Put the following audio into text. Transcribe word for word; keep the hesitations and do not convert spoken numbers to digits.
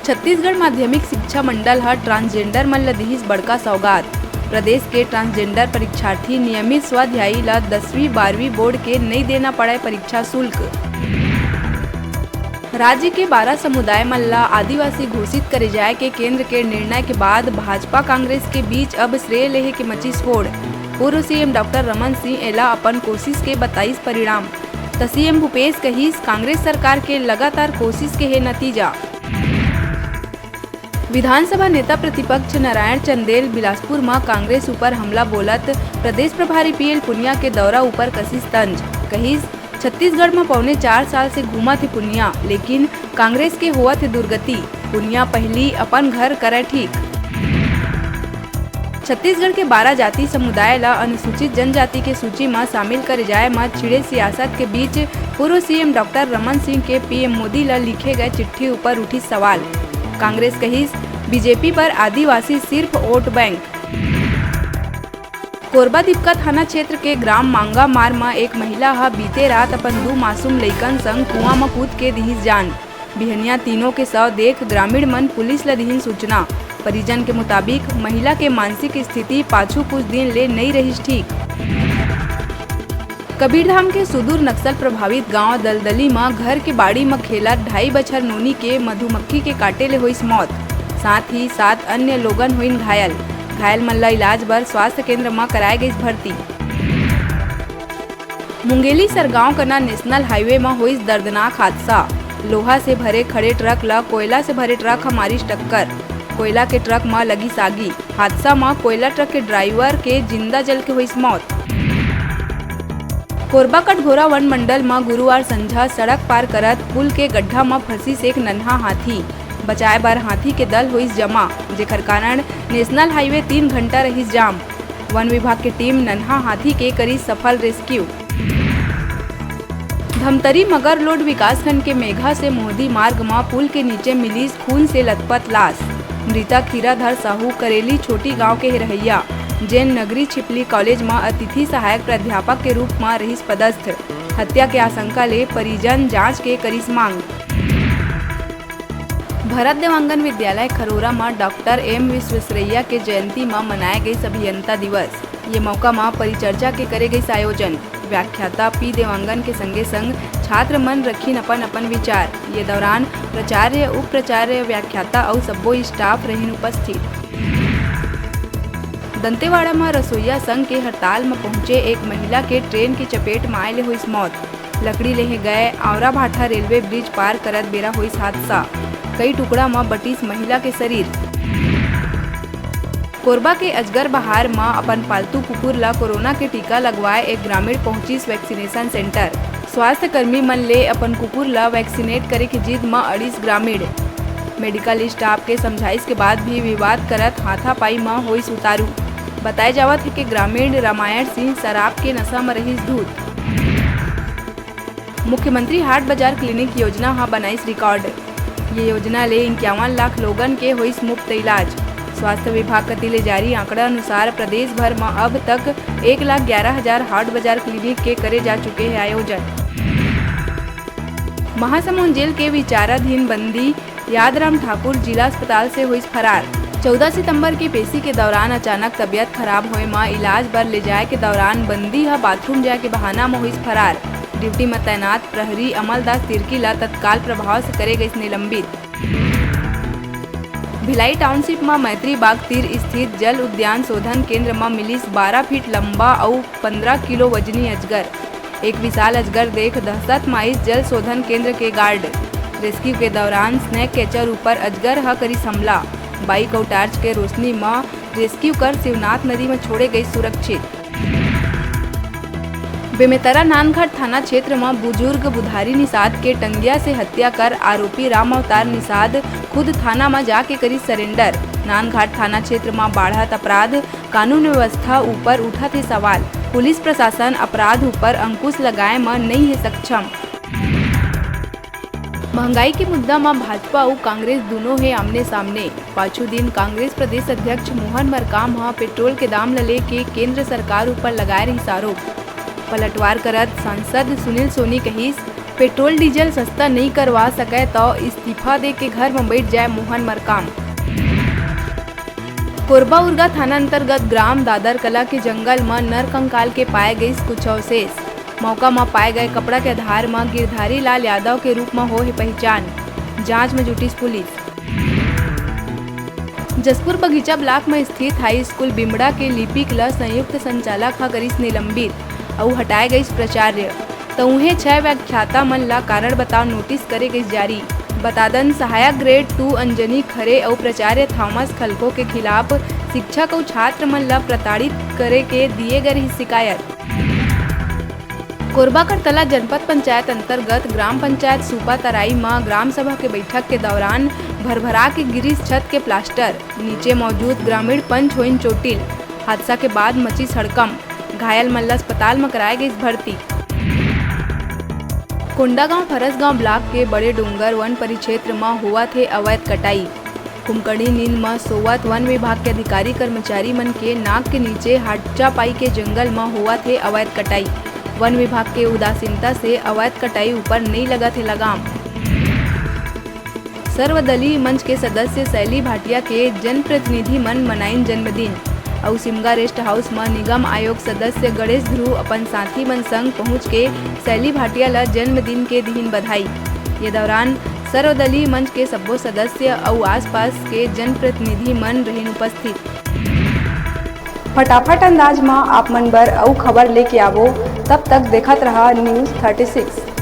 छत्तीसगढ़ माध्यमिक शिक्षा मंडल ह transgender मन ल दिहिस बड़का सौगात। प्रदेश के transgender परीक्षार्थी नियमित स्वाध्यायी ल दसवीं बारहवीं बोर्ड के नइ देना पड़य परीक्षा शुल्क। राज्य के बारह समुदाय मन ल आदिवासी घोषित करे जाय के केंद्र के निर्णय के बाद भाजपा कांग्रेस के बीच अब श्रेय लेहे के मचिस होड़। पूर्व सीएम डॉक्टर रमन सिंह एला अपन कोशिश के बताइस परिणाम। त सीएम भूपेश कहिस, कांग्रेस सरकार के लगातार कोशिश के हे नतीजा। विधानसभा नेता प्रतिपक्ष नारायण चंदेल बिलासपुर म कांग्रेस ऊपर हमला बोलत प्रदेश प्रभारी पीएल पुनिया के दौरा ऊपर कसिस तंज। कहिस, छत्तीसगढ़ म पौने चार साल से घूमत हे पुनिया, लेकिन कांग्रेस के होवत हे दुर्गति। पुनिया पहिली अपन घर करय ठीक। छत्तीसगढ़ के बारह जाति समुदाय ल अनुसूचित जनजाति के सूची म शामिल करे जाय म छिड़े सियासत के बीच पूर्व सीएम डॉक्टर रमन सिंह के पीएम मोदी ल लिखे गए चिट्ठी ऊपर उठिस सवाल। कांग्रेस कहिस, बीजेपी बर आदिवासी सिर्फ वोट बैंक। कोरबा दिपका थाना क्षेत्र के ग्राम मांगामार म एक महिला ह बीते रात अपन दू मासूम लइकन संग कुआं म कूद के दिहिस जान। बिहनिया तीनों के शव देख ग्रामीण मन पुलिस ल दिहिन सूचना। परिजन के मुताबिक, महिला के मानसिक स्थिति पाछू कुछ दिन ले नइ रहिस ठीक। कबीरधाम के सुदूर नक्सल प्रभावित गांव दलदली म घर के बाड़ी म खेलत ढाई बछर नोनी के मधुमक्खी के काटे ले होइस मौत। साथ ही सात अन्य लोगन होइन घायल। घायल मन ल इलाज बर स्वास्थ्य केंद्र म कराए गइस भर्ती। मुंगेली सरगांव कना नेशनल हाईवे म होइस दर्दनाक हादसा। लोहा से भरे खड़े ट्रक ल कोयला से भरे ट्रक ह मारिस टक्कर। कोयला के ट्रक म लगिस आगी। हादसा म कोयला ट्रक के ड्राइवर के जिंदा जल के होइस मौत। कोरबा कटघोरा वन मंडल म गुरुवार संझा सड़क पार करत पुल के गड्ढा म फंसिस एक नन्हा हाथी। बचाए बर हाथी के दल होइस जमा, जेखर कारण नेशनल हाईवे तीन घंटा रहिस जाम। वन विभाग के टीम नन्हा हाथी के करिस सफल रेस्क्यू। धमतरी मगरलोड विकासखंड के मेघा से मोहदी मार्ग म पुल के नीचे मिलिस खून से लथपथ लाश। मृतक हीराधर साहू करेली छोटी गांव के रहइया, जेन नगरी छिपली कॉलेज म अतिथि सहायक प्राध्यापक के रूप म रहिस पदस्थ। हत्या के आशंका ले परिजन जांच के करिस मांग। भरत देवांगन विद्यालय खरोरा म डॉक्टर एम विश्वेश्वरैया के जयंती म मनाए गइस अभियंता दिवस। ये मौका म परिचर्चा के करे गइस आयोजन। व्याख्याता पी देवांगन के संगे संग छात्र मन रखिन अपन अपन विचार। ये दौरान प्राचार्य, उप प्राचार्य, व्याख्याता अउ सब्बो स्टाफ रहिन उपस्थित। दंतेवाड़ा म रसोइया संघ के हड़ताल म पहुंचे एक महिला के ट्रेन के चपेट म आए ले होइस मौत। लकड़ी लेहे गए आवरा भाठा रेलवे ब्रिज पार करत बेरा होइस हादसा। कई टुकड़ा म बटिस महिला के शरीर। कोरबा के अजगर बहार म अपन पालतू कुकुर ल कोरोना के टीका लगवाए एक ग्रामीण पहुंचिस वैक्सीनेशन सेंटर। स्वास्थ्य कर्मी मन ले अपन कुकुर ल वैक्सीनेट करे के जिद म अड़िस ग्रामीण। मेडिकल स्टाफ के समझाइश के बाद भी विवाद करत हाथापाई म होइस उतारू। बताए जावत हे कि ग्रामीण रामायण सिंह शराब के नशा म रहिस धुत। मुख्यमंत्री हाट बाजार क्लिनिक योजना ह बनाइस रिकॉर्ड। ये योजना ले इक्यावन लाख लोगन के होइस मुफ्त इलाज। स्वास्थ्य विभाग कति ले जारी आंकड़ा अनुसार, प्रदेश भर म अब तक एक लाख ग्यारह हजार हाट बाजार क्लिनिक के करे जा चुके हे आयोजन। महासमुंद जेल के विचाराधीन बंदी यादराम ठाकुर जिला अस्पताल से होइस फरार। चौदह सितंबर के पेशी के दौरान अचानक तबियत खराब होए म इलाज बर ले जाए के दौरान बंदी ह बाथरूम जाए के बहाना म होइस फरार। ड्यूटी म तैनात प्रहरी अमलदास तिर्की ल तत्काल प्रभाव से करे गइस निलंबित। भिलाई टाउनशिप म मैत्री बाग तीर स्थित जल उद्यान शोधन केंद्र म मिलिस बारह फीट लंबा अउ पंद्रह किलो वजनी अजगर। एक विशाल अजगर देख दहशत माइस जल शोधन केंद्र के गार्ड। रेस्क्यू के दौरान स्नैक कैचर ऊपर अजगर ह करिस हमला। बाइक अउ टार्च के रोशनी म रेस्क्यू कर शिवनाथ नदी म छोड़े गइस सुरक्षित। बेमेतरा नांदघाट थाना क्षेत्र म बुजुर्ग बुधारी निषाद के टंगिया से हत्या कर आरोपी राम अवतार निषाद खुद थाना म जाके करिस सरेंडर। नांदघाट थाना क्षेत्र म बाढ़त अपराध, कानून व्यवस्था ऊपर उठत हे सवाल। पुलिस प्रशासन अपराध ऊपर अंकुश लगाए म नइ हे सक्षम। महंगाई के मुद्दा म भाजपा अउ कांग्रेस दुनों हे आमने-सामने। पाछू दिन कांग्रेस प्रदेश अध्यक्ष मोहन मरकाम ह पेट्रोल के दाम ल लेके केंद्र सरकार ऊपर लगाए रहिस आरोप। पलटवार करत सांसद सुनील सोनी कहिस, पेट्रोल डीजल सस्ता नइ करवा सकय, त इस्तीफा दे के घर म बइठ जाय मोहन मरकाम। कोरबा उरगा थाना अंतर्गत ग्राम दादर कला के जंगल म नर कंकाल के पाए गइस कुछ अवशेष। मौका म पाए गए कपड़ा के आधार म गिरधारी लाल यादव के रूप म हो हे पहिचान। जांच म जुटिस पुलिस। जसपुर बगीचा ब्लॉक म स्थित हाई स्कूल बिमड़ा के लिपिक ल संयुक्त संचालक ह करिस निलंबित अउ हटाए गइस प्राचार्य। त उहें छह व्याख्याता मन ला कारण बताओ नोटिस करे गइस जारी। बता दन, सहायक ग्रेड टू अंजनी खरे अउ प्राचार्य थॉमस खलखो के खिलाफ शिक्षक अउ छात्र मन ला प्रताड़ित करे के दिए गए रहिस शिकायत। कोरबा करतला जनपद पंचायत अंतर्गत ग्राम पंचायत सूपा तराई म ग्राम सभा के बैठक के दौरान भरभरा के गिरिस छत के प्लास्टर, नीचे मौजूद ग्रामीण पंच होइन चोटिल। हादसा के बाद मचिस हड़कंप, घायल मन ल अस्पताल म कराए गइस भर्ती। कोंडागांव फरसगांव ब्लॉक के बड़े डोंगर वन परिक्षेत्र म होवत हे अवैध कटाई। कुमकड़ी नींद म सोवत वन विभाग के अधिकारी कर्मचारी मन के नाक के नीचे हाटचा पाई के जंगल म होवत हे अवैध कटाई। वन विभाग के उदासीनता से अवैध कटाई ऊपर नइ लगत हे लगाम। सर्वदलीय मंच के सदस्य सैली भाटिया के जनप्रतिनिधि मन मनाइन जन्मदिन। अउ सिमगा रेस्ट हाउस म निगम आयोग सदस्य गणेश ध्रुव अपन साथी मन संग पहुंच के सैली भाटिया ल जन्मदिन के दिहिन बधाई। ये दौरान सर्वदलीय मंच के सब्बो सदस्य अउ आसपास के जनप्रतिनिधि मन रहिन उपस्थित। फटाफट अंदाज म आप मन बर अउ खबर लेके आवो, तब तक देखत रहा News thirty six।